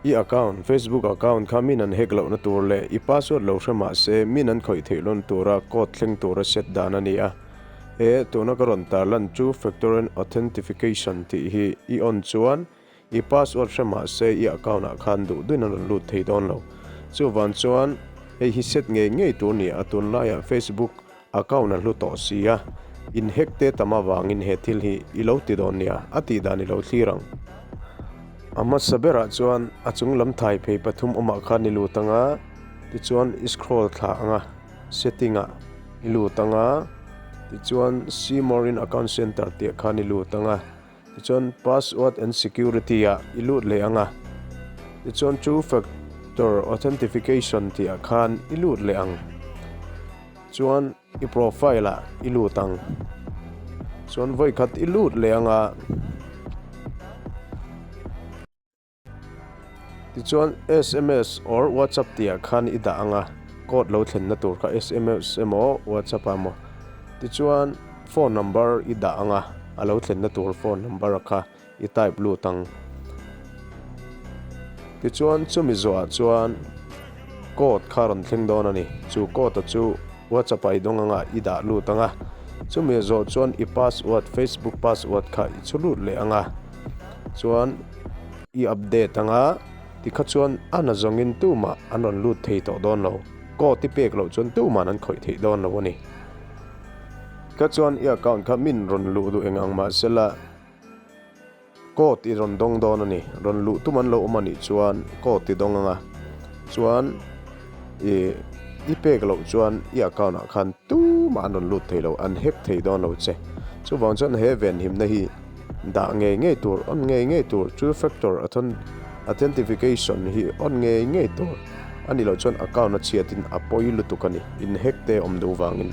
I account, Facebook account, kha min an hack lohna tur leh i password lo hre mah se min an khawih theih lawn tura code thleng tura set dan a ni a. He tuna ka rawn tarlan two factor authentification tih hi i on chuan i password hre mah se i account ah khan duh duhin an rawn lut thei dawn lo. Chuvang chuan hei hi set ngei ngei tur ni a tunlaiah Facebook Account a hlu tawh si a, in hack te tam avangin he thil hi i lo ti dawn nia, a tih dan i lo thlir ang. A hmasa berah chuan a chung lam thai phei pathum awmah khan i lut ang a, tichuan i scroll thla ang a, setting ah i lut ang a, tichuan see more in account center tih ah khan i lut ang a, tichuan password and security ah i lut leh ang a, tichuan two factor authentification tih ah khan i lut leh ang. Chuan i profile ah i lut ang. Chuan vawi khat i lut leh ang a. Tichuan sms or WhatsApp tih ah khan i dah ang a, code lo thlenna tur kha sms emaw WhatsApp ah emaw. Tichuan phone number i dah ang a, a lo thlenna tur phone number kha i type lut ang. Tichuan chumi zawhah chuan code kha rawn thleng dawn a ni. Chu code a chu WhatsApp ah i dawng anga i dah lut ang a. Chumi zawh chuan i password, Facebook password kha i chhu lut leh ang a. Chuan i update ang a, tikha chuan a na zawngin tumah an rawn lut thei tawh dawn lo. Code i pek loh chuan tuman an khawih theih dawn lo a ni. Tikha chuan i account kha min rawn luh duh eng ang mahsela, Code i rawn dawng dawn a ni. Rawn luh tum an lo awm a nih chuan code i dawng ang a, chuan i i pek loh chuan i account ah khan tumah an rawn lut thei lo, an hack thei dawn lo che. Chuvang chuan he venhimna hi dah ngei ngei tur, on ngei ngei tur, two factor authentification hi on ngei ngei tur a nih loh chuan account a chhiatin a pawi lutuk a ni, in hack te awm duh vangin.